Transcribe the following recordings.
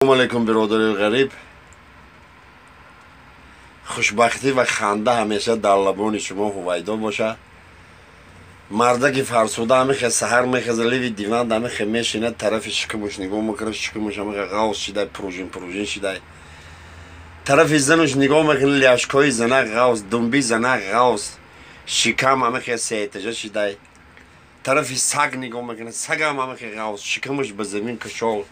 Салом алейкум, биродари ғариб. Хушбахтӣ ва ханда ҳамеша дар лабони шумо ҳувайдо бошад. Мардаки фарсуда ҳамихе саҳар мехеза, ливи диван ҳамихе мешинад, тарафи шикамуш нигоҳ мекунад, шикамуш ҳамихе ғавз шидай, пружин пружин шидай. Тарафи зануш нигоҳ мекунад, ляшкои занак ғавз, думби занак ғавз, шикам ҳамихе сеэтажа шидай. Тарафи саг нигоҳ мекунад, сагам ҳамихе ғавз, шикамуш ба замин кашол.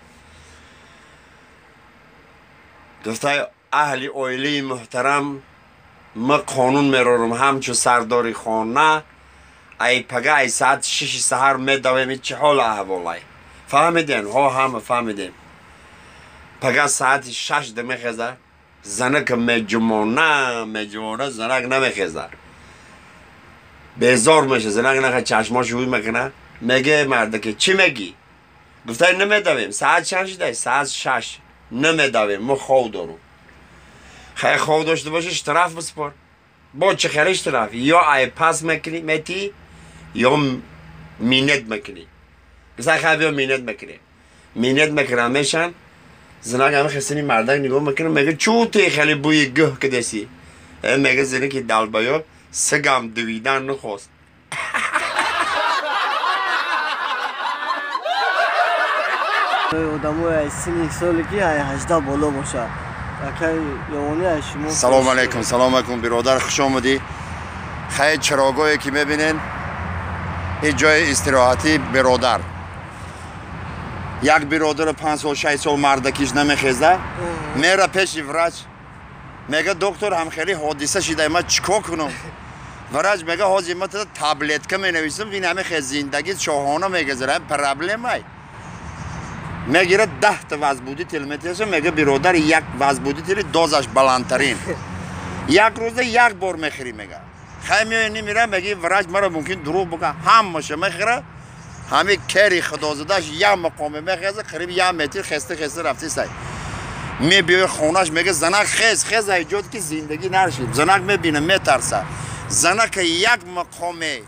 Гуфтай: аҳли оилаи муҳтарам, ма қонун мерорам ҳамчу сардори хона, ай пага ай соати 6-и саҳар медавем. Чӣ ҳол аҳволай, фаҳмидем? Ҳо, ҳама фаҳмидем. Пага соати 6 да мехеза, занака меҷумона, меҷумона, занак намехеза, безор меша. Занак наха чашмош ӯй мекуна, меге: мардаке, чӣ мегӣ? Гуфтай: намедавем. Саат чанд шидай? Соат 6. Намедавем, мо хов дорум. Хай, хов дошта боши, штраф биспор. Бо чӣ хеле штраф? Ё ай пас мекунӣ метӣ, ё минет мекунӣ. Гуфтай: хай, биё, минет мекунем. Минет мекунам, мешан. Занак ҳами хесини мардак нигоҳ мекунам, мега: чӯ ти хеле бӯи гӯҳ кидаси? Мега зинаки далбаёб, сигам дувидан нахост. Одамои синни соле ки ай 18 боло бошад, акай ёвони ай шумо. Салому алейкум, салому алейкум, биродар, хуш омадӣ. Хай, чарогоҳе ки мебинен, ин ҷои истироҳатӣ. Биродар, як биродаро 5 сол, 6 сол мардакиш намехеза. Мера пеши врач, мега: доктор, ҳамхели ҳодиса шида, ма чӣ кор кунам? Врач мега: ҳозир ма таблетка менависам, ин ҳамихе зиндагӣ шоҳона мегазара, проблемай. Мегирад, 10-та возбудитель метеса, мега: биродар, як возбудители дозаш баландтарин, як рӯза як бор мехӯрӣ. Мега: хай, меоя, немира. Меги врач маро мумкин дурӯғ бука. Ҳамаша мехӯра. Ҳами кери худозадаш як мақоме мехеза, қариб як метр хеста хеста рафти сай. Мебиёи хонаш, мега: занак, хез, хез, айҷод ки зиндагӣ наршид. Занак мебина, метарса. Занака як мақоме,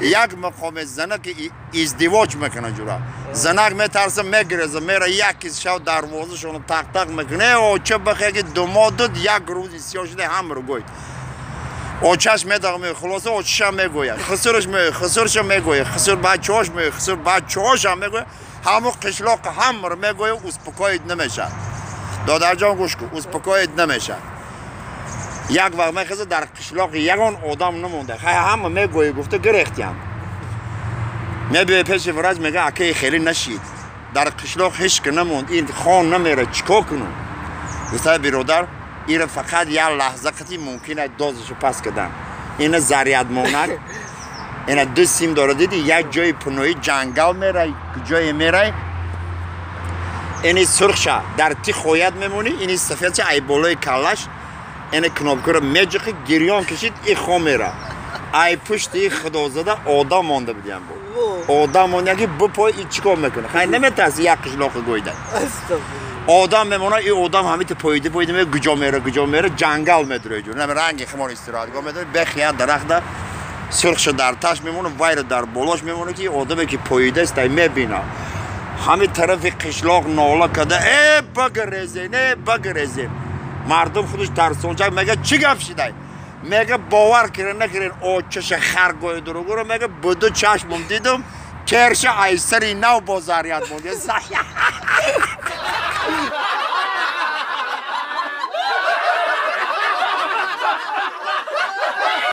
як мақоме занаки издивоҷ мекуна ҷура. Занак метарса, мегиреза, мера, як кис шав дарвозашоно тақ-тақ мекуна: э, оча, бахеги думо дуд, як рӯзи сиёҳ шуда, ҳамро гӯй. Очаш медағ, хулоса, очашам мегӯяд, хусураш меояд, хусурашам мегӯяд, хусур бачаҳош меояд, хусур бачаҳошам мегӯяд, ҳаму қишлоқ ҳамро мегӯяд. Успокоить намешавад. Додарҷон, гӯш кун, успокоить намешавад. Як вақт мехеза, дар қишлоқ ягон одам намонда. Хай, ҳама мегӯя, гуфта гирехтиям. Мебиёи пеши врач, мега: акаи, хеле нашид, дар қишлоқ ҳеч ки намонд, ин хон намера, чӣ кор кунам? Гуфта: биродар, ира фақат як лаҳза қати мумкин аст дозашу пас кардан. Ина зарядмонак, ина ду сим дора, диди? Як ҷои пунои ҷангал мерай, ҷое мерай, ини сурхша дар ти хоят мемонӣ, ини сафедша ай болои каллаш ина кнопкаро меҷиқи, гирён кашид, и хо мера. Ай пушти худозада одам монда будиям, бу одам монда ки бупой, и чӣ кор мекуна? Хай, наметарси, як қишлоқи гӯйда одам мемона. И одам ҳамите поида поида ме, куҷо мера, куҷо мера, ҷангал медурои ҷур нами ранги химон истироҳатгоҳ медурои, бехия дарахта сурхша дар таш мемона, вайра дар болош мемона, ки одаме ки поидаст, ай мебина. Ҳами тарафи қишлоқ нола када: э, багарезен, э, багарезен! Мардум худаш тарсончак, мега: чӣ гап шидай? Мега: бовар кирен, накирен, очаша хар гӯи дуругуро, мега, буду чашмум дидум, керша айсари нав бо заряд монд.